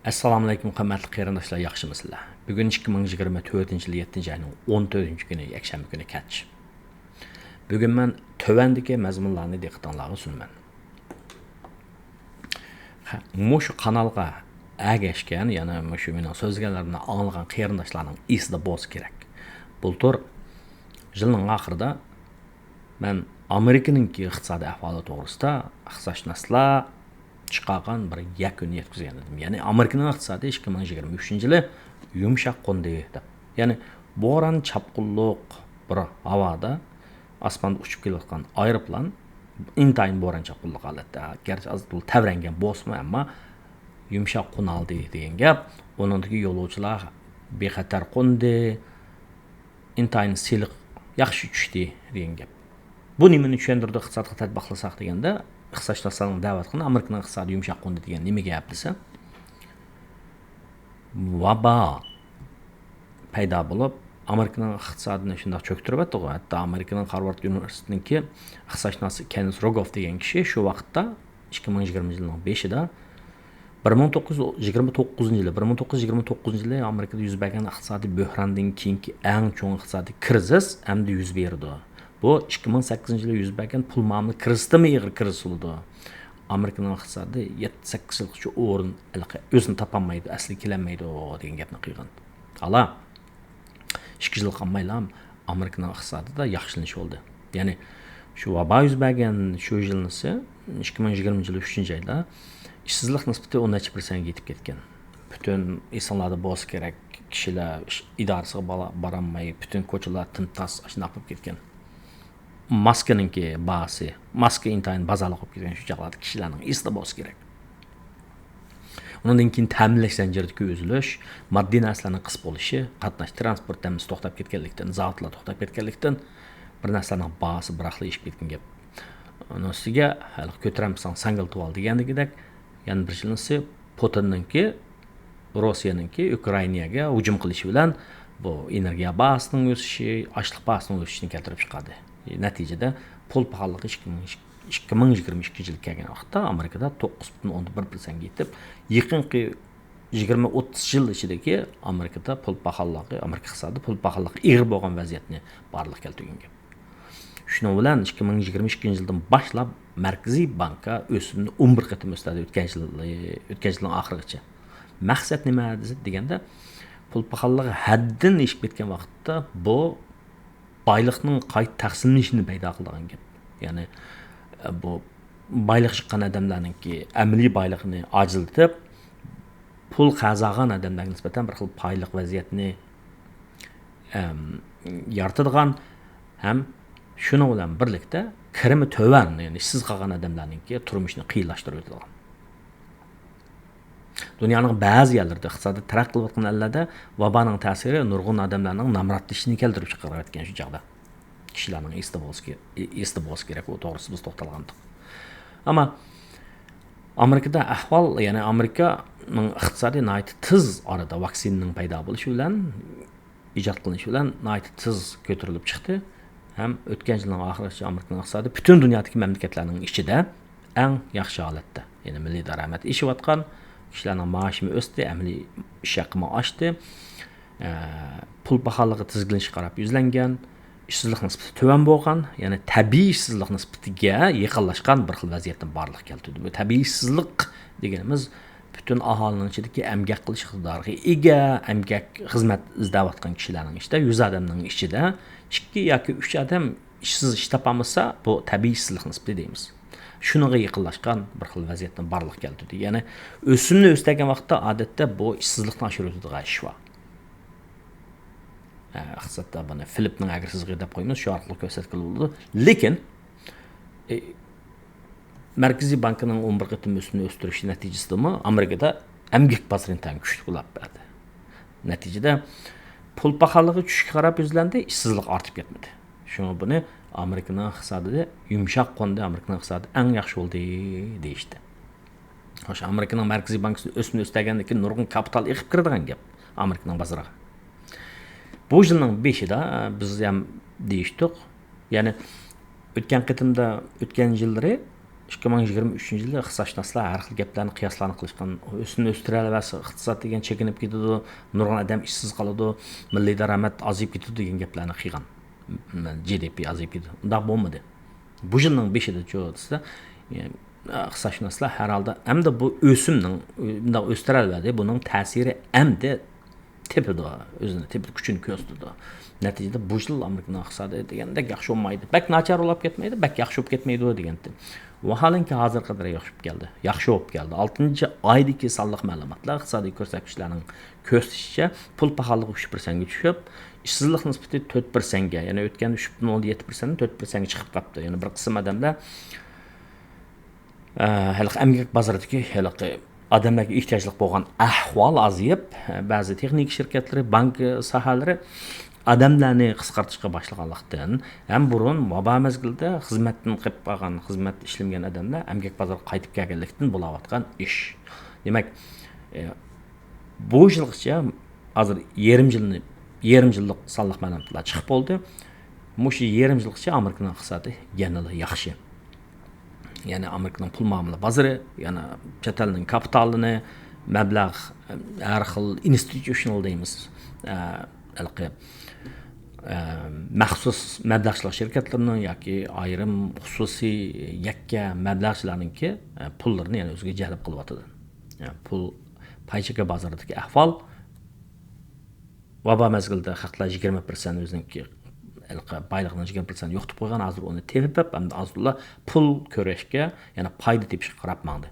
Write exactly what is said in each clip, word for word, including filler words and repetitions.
ئەسسالامۇئەلەيكۇم، قىممەتلىك قېرىنداشلار، ياخشىمۇسىلەر؟ بۈگۈن ئىككى مىڭ يىگىرمە تۆتىنچى يىل يەتتىنچى ئاينىڭ ئون تۆتىنچى كۈنى، يەكشەنبە كۈنى كەچ. بۈگۈن مەن تۆۋەندىكى مەزمۇنلارنى دىققىتىڭلارغا سۇنىمەن. ھە، مۇشۇ قانالغا ئەگەشكەن، يەنى مۇشۇ مېنىڭ سۆزلىگەنلىرىمنى ئاڭلىغان قېرىنداشلارنىڭ ئېسىدە بولسا كېرەك. بۇلتۇر يىلنىڭ ئاخىرىدا مەن ئامېرىكىنىڭكى ئىقتىسادىي ئەھۋالى توغرىسىدا ئىقتىسادشۇناسلار چىقارغان بىر يەكۈننى يەتكۈزگەن ئىدىم. يەنى ئامېرىكىنىڭ ئىقتىسادى ئىككى مىڭ يىگىرمە ئۈچىنچى يىلى يۇمشاق قوندى دەپ. يەنى بوران چاپقۇنلۇق بىر ھاۋادا ئاسماندا ئۇچۇپ كېلىۋاتقان ئايروپىلان ئىنتايىن بوران چاپقۇنلۇق ھالەتتە، گەرچە ئاز تولا تەۋرەنگەن بولسىمۇ، ئەمما يۇمشاق قونالدى دېگەن گەپ. ئۇنىڭدىكى يولۇچىلار بىخەتەر قوندى، ئىنتايىن سىلىق، ياخشى چۈشتى دېگەن گەپ. بۇ نېمىنى چۈشەندۈرىدۇ، ئىقتىسادقا تەتبىقلىساق دېگەندە، ئىقتىسادشۇناسلارنىڭ دەۋاتقىنى ئامېرىكىنىڭ ئىقتىسادى يۇمشاق قوندى دېگەن نېمە گەپ دېسە، ۋابا پەيدا بولۇپ، ئامېرىكىنىڭ ئىقتىسادىنى شۇنداق چۆكتۈرۈۋەتتىغۇ. ھەتتا ئامېرىكىنىڭ خارۋارد ئۇنىۋېرسىتېتىنىڭكى ئىقتىسادشۇناسى كېننېس روگوف دېگەن كىشى شۇ ۋاقىتتا، ئىككى مىڭ يىگىرمە يىلنىڭ بېشىدا، بىر مىڭ توققۇز يۈز يىگىرمە توققۇزىنچى يىلى، بىر مىڭ توققۇز يۈز يىگىرمە توققۇزىنچى يىلى ئامېرىكىدا يۈز بەرگەن ئىقتىسادىي بۆھراندىن كېيىنكى ئەڭ چوڭ ئىقتىسادىي كىرىزىس ئەمدى يۈز بېرىدۇ. بۇ ئىككى مىڭ سەككىزىنچى يىلى يۈز بەرگەن پۇل مۇئامىلە كىرىزىستىنمۇ ئېغىر كىرىزىس بولىدۇ. ئامېرىكىنىڭ ئىقتىسادى يەتتە، سەككىز يىلغىچە ئورۇن ھېلىقى ئۆزىنى تاپالمايدۇ، ئەسلىگە كېلەلمەيدۇ دېگەن گەپنى قىلغان. ھالا ئىككى يىل قالمايلا ئامېرىكىنىڭ ئىقتىسادىدا ياخشىلىنىش بولدى. يەنى شۇ ۋابا يۈز بەرگەن شۇ يىلنىسى، ئىككى مىڭ يىگىرمىنچى يىل ئۈچىنچى ئايدا ئىشسىزلىق نىسبىتى ئون نەچچە پىرسەنتكە يېتىپ كەتكەن. پۈتۈن ئېسىڭلاردا بولسا كېرەك، كىشىلەر ئىش ئىدارىسىغا بالا-، بارالماي، پۈتۈن كوچىلار تىمتاس، ئاشۇنداق بولۇپ كەتكەن. ماسكىنىڭكى باھاسى، ماسكا ئىنتايىن بازارلىق بولۇپ كەتكەن شۇ چاغلاردا، كىشىلەرنىڭ ئېسىدە بولسا كېرەك. ئۇنىڭدىن كېيىن تەمىنلەش زەنجىرىدىكى ئۈزۈلۈش، ماددىي نەرسىلەرنىڭ قىس بولۇشى، قاتناش، تىرانسپورت ھەممىسى توختاپ كەتكەنلىكتىن، زاۋۇتلار توختاپ كەتكەنلىكتىن، بىر نەرسىلەرنىڭ باھاسى بىراقلا ئېشىپ كەتكەن گەپ. ئۇنىڭ ئۈستىگە ھېلىقى كۆتۈرەلمىسەڭ ساڭگىلىتىۋال دېگەندىكىدەك، يەنە بىر يىلنىسى پۇتىننىڭكى، روسىيەنىڭكى ئۇكرائىناگە ھۇجۇم قىلىشى بىلەن بۇ ئېنېرگىيە باھاسىنىڭ ئۆسۈشى، ئاشلىق باھاسىنىڭ ئۆسۈشىنى كەلتۈرۈپ چىقاردى. نەتىجىدە پۇل پاخاللىقى ئىككى مىڭ، ئىككى مىڭ يىگىرمە ئىككىنچى يىلى كەلگەن ۋاقىتتا ئامېرىكىدا توققۇز پۈتۈن ئوندىن بىر پىرسەنتكە يېتىپ، يېقىنقى يىگىرمە، ئوتتۇز يىل ئىچىدىكى ئامېرىكىدا پۇل پاخاللىقى، ئامېرىكا ئىقتىسادىدا پۇل پاخاللىقى ئېغىر بولغان ۋەزىيەتنى بارلىققا كەلتۈرگەن گەپ. شۇنىڭ بىلەن ئىككى مىڭ يىگىرمە ئىككىنچى يىلدىن باشلاپ مەركىزىي بانكا ئۆسۈمنى ئون بىر قېتىم ئۆستۈردى ئۆتكەن يىل، ئۆتكەن يىلنىڭ ئاخىرىغىچە. مەقسەت نېمە دېگەندە، پۇل پاخاللىقى ھەددىدىن ئېشىپ كەتكەن ۋاقىتتا بۇ بايلىقنىڭ قايتا تەقسىملىنىشىنى پەيدا قىلىدىغان گەپ. يەنى، بۇ بايلىق چىققان ئادەملەرنىڭكى ئەمەلىي بايلىقىنى ئاجىزلىتىپ، پۇل قەرز ئالغان ئادەملەرگە نىسبەتەن بىر خىل پايلىق ۋەزىيەتنى، ئەم، يارىتىدىغان ھەم شۇنىڭ بىلەن بىرلىكتە كىرىمى تۆۋەن، يەنى ئىشسىز قالغان ئادەملەرنىڭكى تۇرمۇشىنى قىيىنلاشتۇرۇۋېتىدىغان. دۇنيانىڭ بەزى يەرلىرىدە، ئىقتىسادى تەرەققىي قىلىۋاتقان ئەللەردە ۋابانىڭ تەسىرى نۇرغۇن ئادەملەرنىڭ نامراتلىشىشىنى كەلتۈرۈپ چىقىرىۋەتكەن شۇ چاغدا. كىشىلەرنىڭ ئېسىدە بولسا كېرەك، ئېسىدە بولسا كېرەك، ئۇ توغرىسىدا بىز توختالغانىدۇق. ئەمما ئامېرىكىدا ئەھۋال، يەنى ئامېرىكانىڭ ئىقتىسادى ناھايىتى تېز ئارىدا ۋاكسىنىنىڭ پەيدا بولۇشى بىلەن، ئىجاد قىلىنىشى بىلەن ناھايىتى تېز كۆتۈرۈلۈپ چىقتى. ھەم ئۆتكەن يىلنىڭ ئاخىرىغىچە ئامېرىكىنىڭ ئىقتىسادى پۈتۈن دۇنيادىكى مەملىكەتلەرنىڭ ئىچىدە ئەڭ ياخشى ھالەتتە. يەنى مىللىي دارامەت ئېشىۋاتقان، كىشىلەرنىڭ مائاشىمۇ ئۆستى، ئەمەلىي ئىش ھەققىمۇ ئاشتى. ئە، پۇل پاخاللىقى تىزگىنلىشىشكە قاراپ يۈزلەنگەن، ئىشسىزلىق نىسبىتى تۆۋەن بولغان، يەنى تەبىئىي ئىشسىزلىق نىسبىتىگە يېقىنلاشقان بىر خىل ۋەزىيەتنى بارلىققا كەلتۈردى. بۇ تەبىئىي ئىشسىزلىق دېگىنىمىز پۈتۈن ئاھالىنىڭ ئىچىدىكى ئەمگەك قىلىش ئىقتىدارىغا ئىگە، ئەمگەك خىزمەت ئىزدەۋاتقان كىشىلەرنىڭ ئىچىدە، يۈز ئادەمنىڭ ئىچىدە ئىككى ياكى ئۈچ ئادەم ئىشسىز، ئىش تاپالمىسا، بۇ تەبىئىي ئىشسىزلىق نىسبىتى دەيمىز. شۇنىڭغا يېقىنلاشقان بىر خىل ۋەزىيەتنى بارلىققا كەلتۈردى. يەنى ئۆسۈمنى ئۆستۈرگەن ۋاقىتتا ئادەتتە بۇ ئىشسىزلىقنى ئاشۇرۇۋېتىدىغان ئىش بار. ئە، ئىقتىسادتا بۇنى فىلىپنىڭ ئەگرى سىزىقى دەپ قويىمىز، شۇ ئارقىلىق كۆرسەتكىلى بولىدۇ. لېكىن، ئى، مەركىزىي بانكىنىڭ ئون بىر قېتىم ئۆسۈمنى ئۆستۈرۈشى نەتىجىسىدىمۇ ئامېرىكىدا ئەمگەك بازىرى ئىنتايىن كۈچلۈك بولاپ بەردى. نەتىجىدە، پۇل پاخاللىقى چۈشۈشكە قاراپ يۈزلەندى، ئىشسىزلىق ئارتىپ كەتمىدى. شۇڭا بۇنى ئامېرىكىنىڭ ئىقتىسادى يۇمشاق قوندى، ئامېرىكىنىڭ ئىقتىسادى ئەڭ ياخشى بولدى دېيىشتى. خوش، ئامېرىكىنىڭ مەركىزىي بانكىسى ئۆسۈمنى ئۆستۈرگەندىن كېيىن نۇرغۇن كاپىتال ئېقىپ كىرىدىغان گەپ ئامېرىكىنىڭ بازىرىغا. بۇ يىلنىڭ بېشىدا بىز ھەم دېيىشتۇق. يەنى ئۆتكەن قېتىمدا، ئۆتكەن يىللىرى ئىككى مىڭ يىگىرمە ئۈچىنچى يىلى ئىقتىسادشۇناسلار ھەر خىل گەپلەرنى، قىياسلارنى قىلىشقان. ئۆسۈمنى ئۆستۈرەلەمسە، ئىقتىساد دېگەن چېكىنىپ كېتىدۇ، نۇرغۇن ئادەم ئىشسىز قالىدۇ، مىللىي دارامەت ئازىيىپ كېتىدۇ دېگەن گەپلەرنى قىلغان. جى دى پى ئازىيىپ كېتىدۇ. ئۇنداق بولمىدى. بۇ يىلنىڭ بېشىدىچۇ دېسە، ئىقتىسادشۇناسلار ھەر ھالدا، ئەمدى بۇ ئۆسۈمنىڭ، بۇنداق ئۆستۈرەلمىدى، بۇنىڭ تەسىرى ئەمدى تېپىدۇ، ئۆزىنى تېپىدۇ، كۈچىنى كۆرسىتىدۇ. نەتىجىدە بۇ يىل ئامېرىكىنىڭ ئىقتىسادى دېگەندەك ياخشى بولمايدۇ. بەك ناچار بولاپ كەتمەيدۇ، بەك ياخشى بولۇپ كەتمەيدۇ دېگەنتى. ۋاھالەنكى ھازىرغا قەدەر ياخشى بولۇپ كەلدى. ياخشى بولۇپ كەلدى. ئالتىنچى ئايدىكى سانلىق مەلۇماتلار، ئىقتىسادىي كۆرسەتكۈچلەرنىڭ كۆرسىتىشىچە، پۇل پاخاللىقى ئۈچ پىرسەنتكە چۈشۈپ، ئىشسىزلىق نىسبىتى تۆت پىرسەنتكە، يەنى ئۆتكەن ئۈچ پۈتۈن ئوندىن يەتتە پىرسەنت، تۆت پىرسەنتكە چىقىپ قاپتۇ. يەنى بىر قىسىم ئادەملەر ئە، ھېلىقى ئەمگەك بازىرىدىكى ھېلىقى ئادەملەرگە ئېھتىياجلىق بولغان ئەھۋال ئازىيىپ، بەزى تېخنىكا شىركەتلىرى، بانكا ساھەلىرى ئادەملەرنى قىسقارتىشقا باشلىغانلىقتىن، ھەم بۇرۇن ۋابا مەزگىلىدە خىزمەتتىن قېلىپ قالغان، خىزمەتتە ئىشلىمىگەن ئادەملەر ئەمگەك بازىرىغا قايتىپ كەلگەنلىكتىن بولاۋاتقان ئىش. دېمەك، ئە، بۇ يىلغىچە ھازىر يېرىم يىلنى، يېرىم يىللىق سانلىق مەلۇماتلار چىقىپ بولدى. مۇشۇ يېرىم يىلغىچە ئامېرىكىنىڭ ئىقتىسادى يەنىلا ياخشى. يەنى ئامېرىكىنىڭ پۇل مۇئامىلە بازىرى، يەنى چەت ئەلنىڭ كاپىتالىنى، مەبلەغ، ھەر خىل ئىنستىتۇشنال دەيمىز، ھېلىقى، مەخسۇس مەبلەغچىلىك شىركەتلىرىنىڭ ياكى ئايرىم خۇسۇسىي يەككە مەبلەغچىلەرنىڭكى پۇللىرىنى يەنە ئۆزىگە جەلپ قىلىۋاتىدۇ. پۇل، پاي چېكى بازىرىدىكى ئەھۋال، ۋابا مەزگىلىدە خەقلەر يىگىرمە پىرسەنت ئۆزىنىڭكى ھېلىقى بايلىقىنىڭ يىگىرمە پىرسەنت يوقىتىپ قويغان، ھازىر ئۇنى تېپىپ، ئەمدى ئاز تولا پۇل كۆرۈشكە، يەنى پايدا تېپىشقا قاراپ ماڭدى.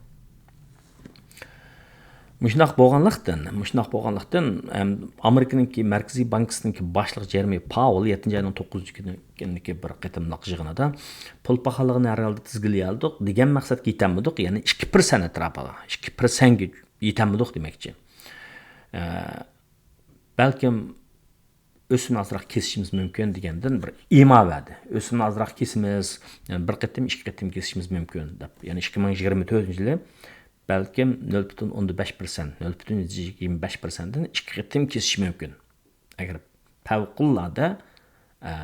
مۇشۇنداق بولغانلىقتىن، مۇشۇنداق بولغانلىقتىن، ئەم، ئامېرىكىنىڭكى مەركىزىي بانكىسىنىڭكى باشلىقى جېرېمى پاۋېل يەتتىنچى ئاينىڭ توققۇزىنچى كۈنىدىكى بىر قېتىملىق يىغىنىدا پۇل پاخاللىقىنى ھەر ھالدا تىزگىنلىيەلدۇق، دېگەن مەقسەتكە يېتەلمىدۇق، يەنى ئىككى پىرسەنت ئەتراپىغا، ئىككى پىرسەنتكە يېتەلمىدۇق دېمەكچى. ئە، بەلكىم ئۆسۈمنى ئازراق كېسىشىمىز مۇمكىن دېگەندىن بىر ئىما بەردى. ئۆسۈمنى ئازراق كېسىمىز، يەنى بىر قېتىم، ئىككى قېتىم كېسىشىمىز مۇمكىن دەپ. يەنى ئىككى مىڭ يىگىرمە تۆتىنچى يىلى بەلكىم نۆل پۈتۈن ئوندىن بەش پىرسەنت، نۆل پۈتۈن يىگىرمە بەش پىرسەنتتىن ئىككى قېتىم كېسىشى مۇمكىن. ئەگەر پەۋقۇلئاددە، ئە،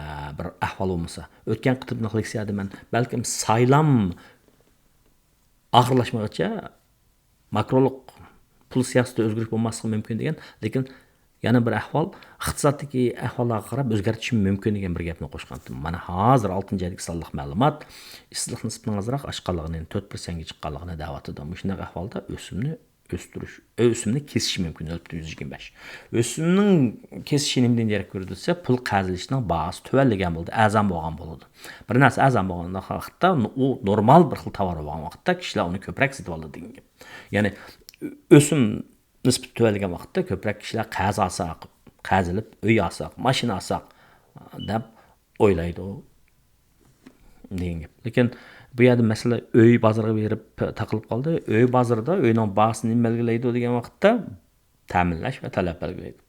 بىر ئەھۋال بولمىسا. ئۆتكەن قېتىملىق لېكسىيەدە مەن بەلكىم سايلام ئاخىرلاشمىغۇچە ماكرولۇق پۇل سىياسىتىدە ئۆزگىرىش بولماسلىقى مۇمكىن دېگەن، لېكىن يەنە بىر ئەھۋال، ئىقتىسادتىكى ئەھۋاللارغا قاراپ ئۆزگەرتىشى مۇمكىن دېگەن بىر گەپنى قوشقانتىم. مانا ھازىر ئالتىنچى ئايدىكى سانلىق مەلۇمات ئىشسىزلىق نىسبىتىنىڭ ئازراق ئاشقانلىقىنى، تۆت پىرسەنتكە چىققانلىقىنى دەۋاتىدۇ. مۇشۇنداق ئەھۋالدا ئۆسۈمنى ئۆستۈرۈش، ئۆسۈمنى كېسىشى مۇمكىن، نۆل پۈتۈن يۈزدىن يىگىرمە بەش. ئۆسۈمنىڭ كېسىشى نېمىدىن دېرەك بېرىدۇ دېسە، پۇل قەرز ئېلىشنىڭ باھاسى تۆۋەنلىگەن بولىدۇ، ئەرزان بولغان بولىدۇ. بىر نەرسە ئەرزان بولغان ۋاقىتتا، ئۇ نورمال بىر خىل تاۋار بولغان ۋاقىتتا كىشىلەر ئۇنى كۆپرەك سېتىۋالىدۇ دېگەن گەپ. يەنى ئۆسۈم نىسبىتى تۆۋەنلىگەن ۋاقىتتا كۆپرەك كىشىلەر قەرز ئالساق، قەرز ئېلىپ ئۆي ئالساق، ماشىنا ئالساق دەپ ئويلايدۇ دېگەن گەپ. لېكىن بۇ يەردە مەسىلە ئۆي بازىرىغا بېرىپ تاقىلىپ قالدى. ئۆي بازىرىدا ئۆينىڭ باھاسى نېمە بەلگىلەيدۇ دېگەن ۋاقىتتا، تەمىنلەش ۋە تەلەپ بەلگىلەيدۇ.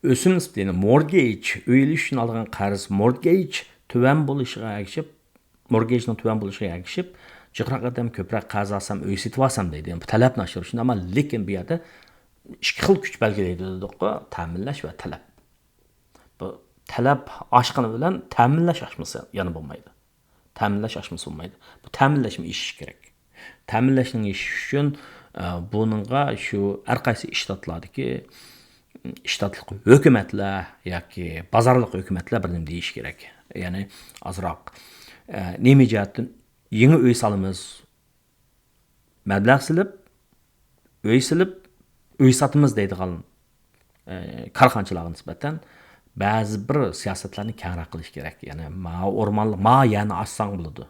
ئۆسۈم نىسبىتى، يەنى مورگېج، ئۆي ئېلىش ئۈچۈن ئالغان قەرز، مورگېج تۆۋەن بولۇشىغا ئەگىشىپ، مورگېجنىڭ تۆۋەن بولۇشىغا ئەگىشىپ، جىقراق ئادەم كۆپرەك قەرز ئالسام، ئۆي سېتىۋالسام دەيدۇ. يەنى بۇ تەلەپنى ئاشۇرۇش. ئەمما لېكىن بۇ يەردە ئىككى خىل كۈچ بەلگىلەيدۇ دېدۇققۇ، تەمىنلەش ۋە تەلەپ. بۇ تەلەپ ئاشقىنى بىلەن تەمىنلەش ئاشمىسا يەنە بولمايدۇ. تەمىنلەش ئاشمىسا بولمايدۇ. بۇ تەمىنلەشمۇ ئېشىشى كېرەك. تەمىنلەشنىڭ ئېشىشى ئۈچۈن، ئە، بۇنىڭغا شۇ ھەر قايسى ئىشتاتلاردىكى، ئىشتاتلىق ھۆكۈمەتلەر ياكى بازارلىق ھۆكۈمەتلەر بىر نېمە دېيىشى كېرەك. يەنى ئازراق، ئە، نېمە جەھەتتىن يېڭى ئۆي سالىمىز، مەبلەغ سېلىپ، ئۆي سېلىپ، ئۆي ساتىمىز دەيدىغان، ئە، كارخانىچىلارغا نىسبەتەن بەزى بىر سىياسەتلەرنى كەڭرەك قىلىش كېرەك. يەنى ماۋۇ ئورمانلىق، ماۋۇ يەرنى ئاچساڭ بولىدۇ.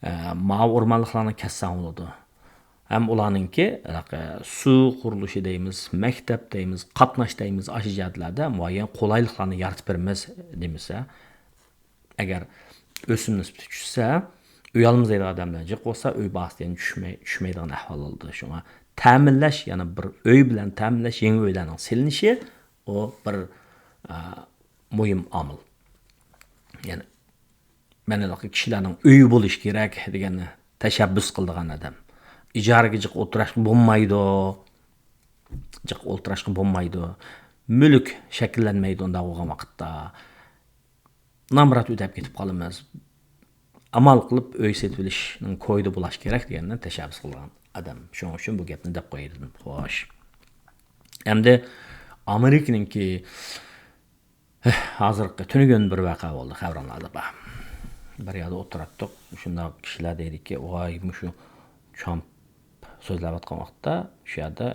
ئە، ماۋۇ ئورمانلىقلارنى كەسسەڭ بولىدۇ. ھەم ئۇلارنىڭكى، ھېلىقى، سۇ قۇرۇلۇشى دەيمىز، مەكتەپ دەيمىز، قاتناش دەيمىز، ئاشۇ جەھەتلەردە مۇئەييەن قولايلىقلارنى يارىتىپ بېرىمىز دېمىسە، ئەگەر ئۆسۈم نىسبىتى چۈشسە، ئۆي ئالىمىز دەيدىغان ئادەملەر جىق بولسا، ئۆي باھاسى يەنە چۈشمەي، چۈشمەيدىغان ئەھۋال بولىدۇ. شۇڭا تەمىنلەش، يەنە بىر ئۆي بىلەن تەمىنلەش، يېڭى ئۆيلەرنىڭ سېلىنىشى، ئۇ بىر، ئە، مۇھىم ئامىل. يەنى مەن ھېلىقى كىشىلەرنىڭ ئۆيى بولۇشى كېرەك دېگەن تەشەببۇس قىلىدىغان ئادەم. ئىجارىگە جىق ئولتۇراشقا بولمايدۇ. جىق ئولتۇراشقا بولمايدۇ. مۈلۈك شەكىللەنمەيدۇ ئۇنداق بولغان ۋاقىتتا. نامرات ئۆتەپ كېتىپ قالىمىز. ئامال قىلىپ ئۆي سېتىۋېلىشنىڭ كويىدا بولاش كېرەك دېگەندىن تەشەببۇس قىلغان ئادەم. شۇنىڭ ئۈچۈن بۇ گەپنى دەپ قوياي دېدىم. خوش. ئەمدى ئامېرىكىنىڭكى ھازىرقى تۈنۈگۈن بىر ۋەقە بولدى، خەۋىرىڭلاردا بار. بىر يەردە ئولتۇراتتۇق. شۇنداق كىشىلەر دەيدىكى، ۋاي، مۇشۇ ترامپ سۆزلەۋاتقان ۋاقىتتا شۇ يەردە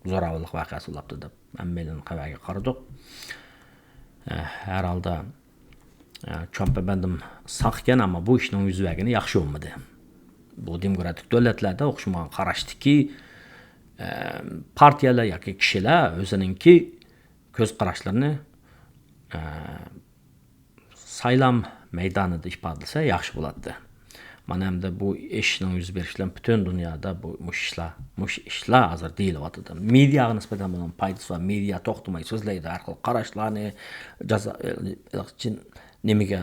زوراۋانلىق ۋەقەسى بولۇپتۇ دەپ، ھەممەيلەن خەۋەرگە قارىدۇق. ئە، ھەر ھالدا، ئە، ترامپ ئەپەندىم ساق ئىكەن، ئەمما بۇ ئىشنىڭ يۈز بەرگىنى ياخشى بولمىدى. بۇ دېموكراتىك دۆلەتلەردە ئوخشىمىغان قاراشتىكى، ئە، پارتىيەلەر ياكى كىشىلەر ئۆزىنىڭكى كۆز قاراشلىرىنى، ئە، سايلام مەيدانىدا ئىپادىلىسە ياخشى بولاتتى. مانا ئەمدى بۇ ئىشنىڭ يۈز بېرىشى بىلەن پۈتۈن دۇنيادا بۇ، مۇشۇ ئىشلار، مۇشۇ ئىشلار ھازىر دېيىلىۋاتىدۇ. مېدىياغا نىسبەتەن بۇنىڭ پايدىسى بار. مېدىيا توختىماي سۆزلەيدۇ، ھەر خىل قاراشلارنى، جازا-، نېمىگە،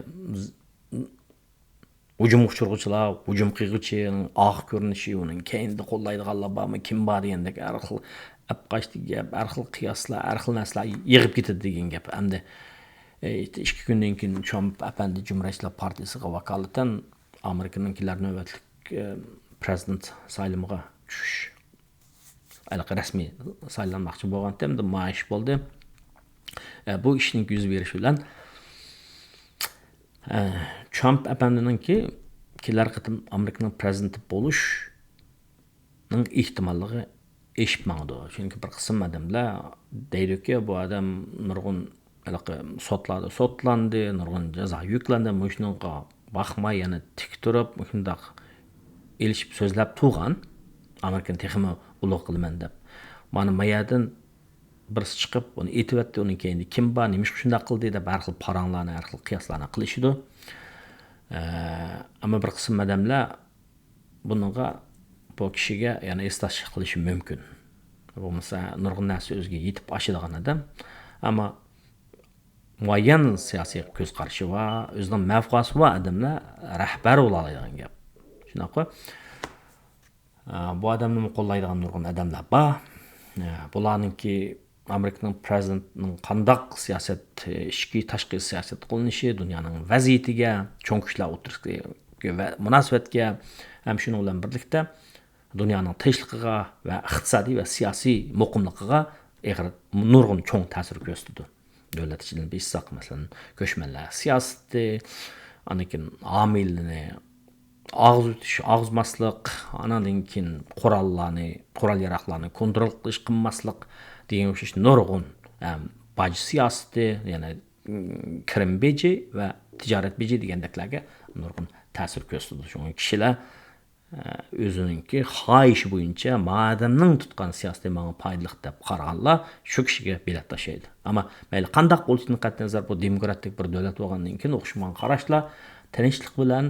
ھۇجۇمغا ئۇچرىغۇچىلار، ھۇجۇم قىلغۇچىنىڭ ئارقا كۆرۈنۈشى، ئۇنىڭ كەينىدە قوللايدىغانلار بارمۇ، كىم بار دېگەندەك ھەر خىل ئەپقاچتى گەپ، ھەر خىل قىياسلار، ھەر خىل نەرسىلەر يىغىپ كېتىدۇ دېگەن گەپ. ئەمدى، ئى، ئىككى كۈندىن كېيىن ترامپ ئەپەندى جۇمھۇرىيەتچىلەر پارتىيىسىغا ۋاكالىتەن ئامېرىكىنىڭكىلەر نۆۋەتلىك، ئى، پرېزىدېنت سايلىمىغا چۈشۈش ھېلىقى رەسمىي سايلانماقچى بولغانتى، ئەمدى مايىش بولدى. ئە، بۇ ئىشنىڭ يۈز بېرىشى بىلەن، ئە، ترامپ ئەپەندىنىڭكى كېلەر قېتىم ئامېرىكىنىڭ پرېزىدېنتى بولۇشنىڭ ئېھتىماللىقى ئېشىپ ماڭىدۇ. چۈنكى بىر قىسىم ئادەملەر دەيدۇكى، بۇ ئادەم نۇرغۇن ھېلىقى سوتلاردا سوتلاندى، نۇرغۇن جازا يۈكلەندى. مۇشۇنىڭغا باقماي يەنە تىك تۇرۇپ، مۇشۇنداق ئېلىشىپ سۆزلەپ تۇرغان، ئامېرىكىنى تېخىمۇ ئۇلۇغ قىلىمەن دەپ. مانا ما يەردىن بىرسى چىقىپ، ئۇنى ئېتىۋەتتى، ئۇنىڭ كەينىدە كىم بار، نېمىشقا شۇنداق قىلدى دەپ ھەر خىل پاراڭلارنى، ھەر خىل قىياسلارنى قىلىشىدۇ. ئە، ئەمما بىر قىسىم ئادەملەر بۇنىڭغا، بۇ كىشىگە يەنە ھېسداشلىق قىلىشى مۇمكىن. بولمىسا نۇرغۇن نەرسە ئۆزىگە يېتىپ ئاشىدىغان ئادەم. ئەمما مۇئەييەن سىياسىي كۆز قارىشى بار، ئۆزىنىڭ مەۋقەسى بار ئادەملەر رەھبەر بولالايدىغان گەپ. شۇنداققۇ؟ ئە، بۇ ئادەمنىمۇ قوللايدىغان نۇرغۇن ئادەملەر بار. ئە، بۇلارنىڭكى ئامېرىكىنىڭ پرېزىدېنتىنىڭ قانداق سىياسەت، ئىچكى، تاشقى سىياسەت قوللىنىشى، دۇنيانىڭ ۋەزىيىتىگە، چوڭ كۈچلەر ئوتتۇرىسىدىكى ۋە مۇناسىۋەتكە ھەم شۇنىڭ بىلەن بىرلىكتە دۇنيانىڭ تىنچلىقىغا ۋە ئىقتىسادىي ۋە سىياسىي مۇقىملىقىغا ئېغىر، نۇرغۇن چوڭ تەسىر كۆرسىتىدۇ. دۆلەت ئىچىدىن بىلساق، مەسىلەن، كۆچمەنلەر سىياسىتى، ئاندىن كېيىن ھامىيلىنى ئاغزىۋېتىش، ئاغزىماسلىق، ئاناندىن كېيىن قوراللارنى، قورال ياراغلارنى كونترول قىلىش، قىلماسلىق دېگەن ئوخشاش نۇرغۇن، ئەم، باج سىياسىتى، يەنى، ئىم، كىرىم بېجى ۋە تىجارەت بېجى دېگەندەكلەرگە نۇرغۇن تەسىر كۆرسىتىدۇ. شۇڭا كىشىلەر، ئە، ئۆزىنىڭكى خاھىشى بويىچە ما ئادەمنىڭ تۇتقان سىياسىتى ماڭا پايدىلىق دەپ قارىغانلار شۇ كىشىگە بېلەت تاشلايدۇ. ئەمما مەيلى قانداق بولۇشىدىن قەتئىينەزەر، بۇ دېموكراتىك بىر دۆلەت بولغاندىن كېيىن ئوخشىمىغان قاراشلار تىنچلىق بىلەن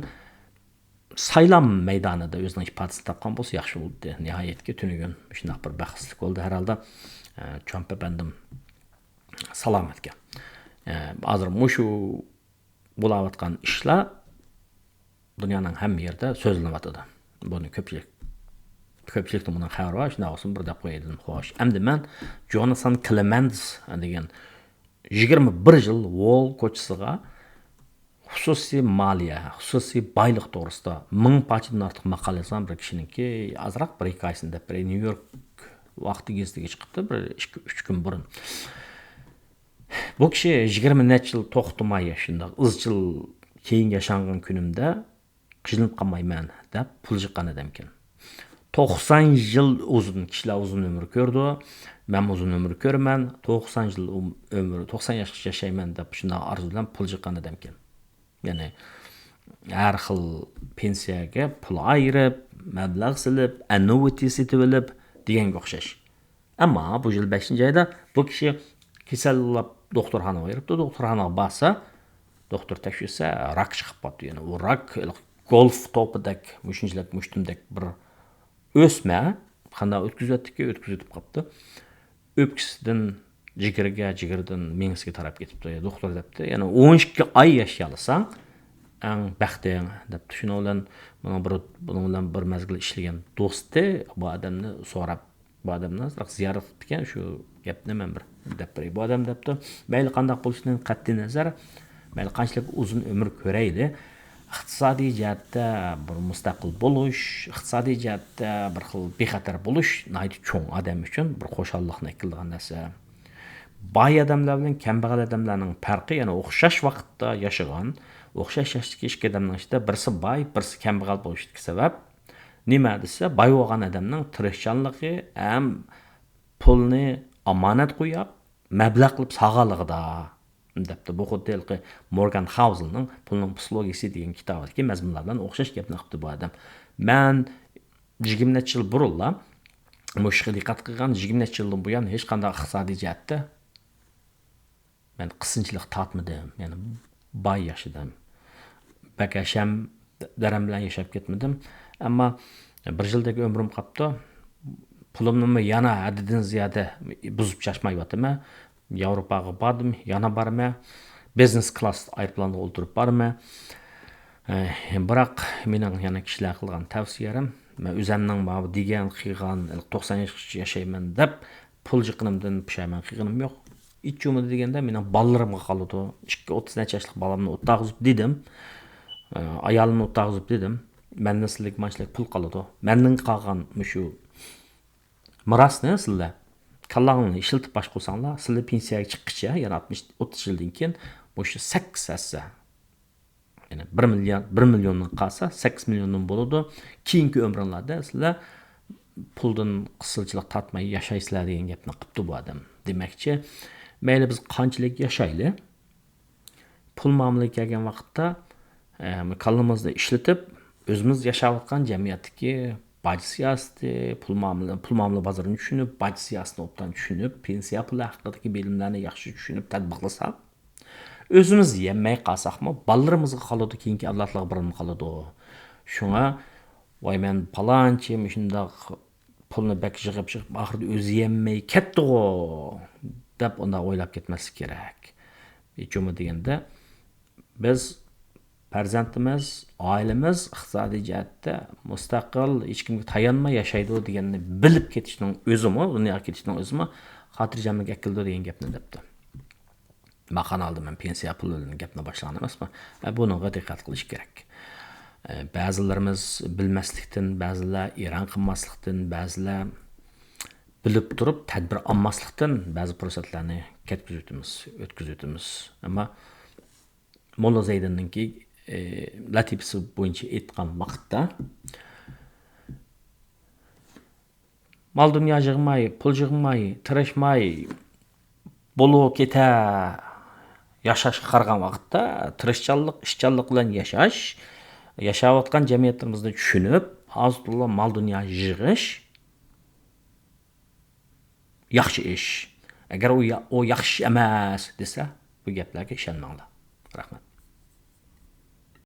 سايلام مەيدانىدا ئۆزىنىڭ ئىپادىسىنى تاپقان بولسا ياخشى بولاتتى. نىھايەتكى تۈنۈگۈن شۇنداق بىر بەختسىزلىك بولدى ھەر ھالدا. ئە، ترامپ ئەپەندىم سالامەتكەن. ئە، ھازىر مۇشۇ بولاۋاتقان ئىشلار دۇنيانىڭ ھەممە يېرىدە سۆزلىنىۋاتىدۇ. بۇنى كۆپچىلىك، كۆپچىلىكنىڭ بۇنىڭ خەۋىرى بار، شۇنداق بولسۇن بىر دەپ قوياي دېدىم. خوش. ئەمدى مەن جوناتان كلېمېنس دېگەن يىگىرمە بىر يىل ۋول كوچىسىغا خۇسۇسىي مالىيە، خۇسۇسىي بايلىق توغرىسىدا مىڭ پارچىدىن ئارتۇق ماقالە يازغان بىر كىشىنىڭكى ئازراق بىر ھېكايىسىنى دەپ بېرەي. نيۇ يورك ۋاقتى گېزىتىگە چىقىپتۇ بىر ئىككى، ئۈچ كۈن بۇرۇن. بۇ كىشى يىگىرمە نەچچە يىل توختىماي شۇنداق ئىزچىل كېيىن ياشانغان كۈنۈمدە قىينىلىپ قالمايمەن دەپ پۇل يىغقان ئادەمكەن. توقسان يىل ئۇزۇن، كىشىلەر ئۇزۇن ئۆمۈر كۆرىدۇ، مەنمۇ ئۇزۇن ئۆمۈر كۆرىمەن. توقسان يىل ئۆم-، ئۆمۈر، توقسان ياشقىچە ياشايمەن دەپ شۇنداق ئارزۇ بىلەن پۇل يىغقان ئادەمكەن. يەنى ھەر خىل پېنسىيەگە پۇل ئايرىپ، مەبلەغ سېلىپ، ئەننۇىتى سېتىۋېلىپ دېگەنگە ئوخشاش. ئەمما بۇ يىل بەشىنچى ئايدا بۇ كىشى كېسەللەپ دوختۇرخانىغا بېرىپتۇ. دوختۇرخانىغا بارسا، دوختۇر تەكشۈرسە، راك چىقىپ قاپتۇ. يەنى ئۇ راك گولف توپىدەك، مۇشۇنچىلىك مۇشتۇمدەك بىر ئۆسمە قانداق ئۆتكۈزۈۋەتتىكى، ئۆتكۈزۈۋېتىپ قاپتۇ. ئۆپكىسىدىن جىگىرىگە، جىگىرىدىن مېڭىسىگە تاراپ كېتىپتۇ. دوختۇر دەپتۇ، يەنى ئون ئىككى ئاي ياشىيالىساڭ، ئەڭ بەختىڭ دەپتۇ. شۇنىڭ بىلەن بۇنىڭ بىر، بۇنىڭ بىلەن بىر مەزگىل ئىشلىگەن دوستى بۇ ئادەمنى سوراپ، بۇ ئادەمنى ئازراق زىيارەت قىپتىكەن، شۇ گەپنى مەن بىر دەپ بېرەي. بۇ ئادەم دەپتۇ، مەيلى قانداق بولۇشىدىن قەتئىينەزەر، مەيلى قانچىلىك ئۇزۇن ئۆمۈر كۆرەيلى، ئىقتىسادىي جەھەتتە بىر مۇستەقىل بولۇش، ئىقتىسادىي جەھەتتە بىر خىل بىخەتەر بولۇش ناھايىتى چوڭ ئادەم ئۈچۈن بىر خۇشاللىقنى ئەكېلىدىغان نەرسە. باي ئادەملەر بىلەن كەمبەغەل ئادەملەرنىڭ پەرقى، يەنى ئوخشاش ۋاقىتتا ياشىغان، ئوخشاش ياشتىكى ئىككى ئادەمنىڭ ئىچىدە بىرسى باي، بىرسى كەمبەغەل بولۇشتىكى سەۋەب نېمە دېسە، باي بولغان ئادەمنىڭ تىرىشچانلىقى ھەم پۇلنى ئامانەت قويۇپ، مەبلەغ قىلىپ سالغانلىقىدا، دەپتۇ. بۇ خۇددى ھېلىقى مورگان خاۋزېلنىڭ پۇلنىڭ پسىخولوگىيىسى دېگەن كىتابىدىكى مەزمۇنلار بىلەن ئوخشاش گەپنى قىپتۇ بۇ ئادەم. مەن يىگىرمە نەچچە يىل بۇرۇنلا مۇشۇ ئىشقا دىققەت قىلغان، يىگىرمە نەچچە يىلدىن بۇيان ھېچقانداق ئىقتىسادىي جەھەتتە مەن قىسىنچىلىق تارتمىدىم، يەنى باي ياشىدىم. بەك ھەشەم، دەرەم بىلەن ياشاپ كەتمىدىم. ئەمما بىر يىلدەك ئۆمرۈم قاپتۇ. پۇلۇمنىمۇ يەنە ھەددىدىن زىيادە بۇزۇپ چاچمايۋاتىمەن. ياۋروپاغا باردىم، يەنە بارىمەن. بىزنېس كلاس ئايروپىلانغا ئولتۇرۇپ بارىمەن. ئەي، بىراق مېنىڭ يەنە كىشىلەرگە قىلغان تەۋسىيەم، مەن ئۆزەمنىڭ ماۋۇ دېگەن، قىلغان، توقسان ياشقىچە ياشايمەن دەپ پۇل جىققىنىمدىن پۇشايمان قىلغىنىم يوق. ھېچ بولمىدى دېگەندە مېنىڭ بالىلىرىمغا قالىدۇ. ئىككى ئوتتۇز نەچچە ياشلىق بالامنى ئولتۇرغۇزۇپ دېدىم. ئايالىمنى ئولتۇرغۇزۇپ دېدىم. مەندىن سىلىگە مانچىلىك پۇل قالىدۇ. مەندىن قالغان مۇشۇ مىراسنى سىلەر كاللاڭلارنى ئىشلىتىپ باشقۇرساڭلار، سىلەر پېنسىيەگە چىققىچە، يەنى ئاتمىش، ئوتتۇز يىلدىن كېيىن مۇشۇ سەككىز ھەسسە، يەنى بىر مىليون، بىر مىليوندىن قالسا، سەككىز مىليوندىن بولىدۇ. كېيىنكى ئۆمرۈڭلاردا سىلەر پۇلدىن قىسىنچىلىق تارتماي ياشايسىلەر دېگەن گەپنى قىپتۇ بۇ ئادەم. دېمەكچى، مەيلى بىز قانچىلىك ياشايلى، پۇل مۇئامىلىگە كەلگەن ۋاقىتتا، ئە، كاللىمىزنى ئىشلىتىپ، ئۆزىمىز ياشاۋاتقان جەمئىيەتتىكى باج سىياسىتى، پۇل مۇئامىلە، پۇل مۇئامىلە بازىرىنى چۈشىنىپ، باج سىياسىتىنى ئوبدان چۈشىنىپ، پېنسىيە پۇلى ھەققىدىكى بىلىملەرنى ياخشى چۈشىنىپ تەتبىقلىساق، ئۆزىمىز يەنمەي قالساقمۇ، بالىلىرىمىزغا قالىدۇ، كېيىنكى ئەۋلادلارغا بىرنېمە قالىدۇ. شۇڭا، ۋاي، مەن پالانچى مۇشۇنداق پۇلنى بەك يىغىپ، يىغىپ، ئاخىرىدا ئۆزى يەنمەي كەتتىغۇ، دەپ ئۇنداق ئويلاپ كەتمەسلىك كېرەك. ھېچ بولمىدى دېگەندە، بىز پەرزەنتىمىز، ئائىلىمىز ئىقتىسادىي جەھەتتە مۇستەقىل، ھېچكىمگە تايانماي ياشايدۇ دېگەننى بىلىپ كېتىشنىڭ ئۆزىمۇ، دۇنياغا كېتىشنىڭ ئۆزىمۇ خاتىرجەملىك ئەكېلىدۇ دېگەن گەپنى دەپتۇ. ماقان ئالدى مەن پېنسىيە پۇلى بىلەن گەپنى باشلىغان ئەمەسمەن. ئە، بۇنىڭغا دىققەت قىلىش كېرەك. ئە، بەزىلىرىمىز بىلمەسلىكتىن، بەزىلەر ئېرەن قىلماسلىقتىن، بەزىلەر بىلىپ تۇرۇپ تەدبىر ئالماسلىقتىن بەزى پۇرسەتلەرنى كەتكۈزۈۋېتىمىز، ئۆتكۈزۈۋېتىمىز. ئەمما موللا زەيدىننىڭكى، ئە، لەتىپىسى بويىچە ئېيتقان ۋاقىتتا، مال-دۇنيا يىغماي، پۇل يىغماي، تىرىشماي، بولۇپ كېتە ياشاشقا قارىغان ۋاقىتتا، تىرىشچانلىق، ئىشچانلىق بىلەن ياشاش، ياشاۋاتقان جەمئىيەتلىرىمىزنى چۈشىنىپ، ئاز-تولا مال-دۇنيا يىغىش ياخشى ئىش. ئەگەر ئۇ يا-، ئۇ ياخشى ئىش ئەمەس دېسە، بۇ گەپلەرگە ئىشەنمەڭلار. رەھمەت.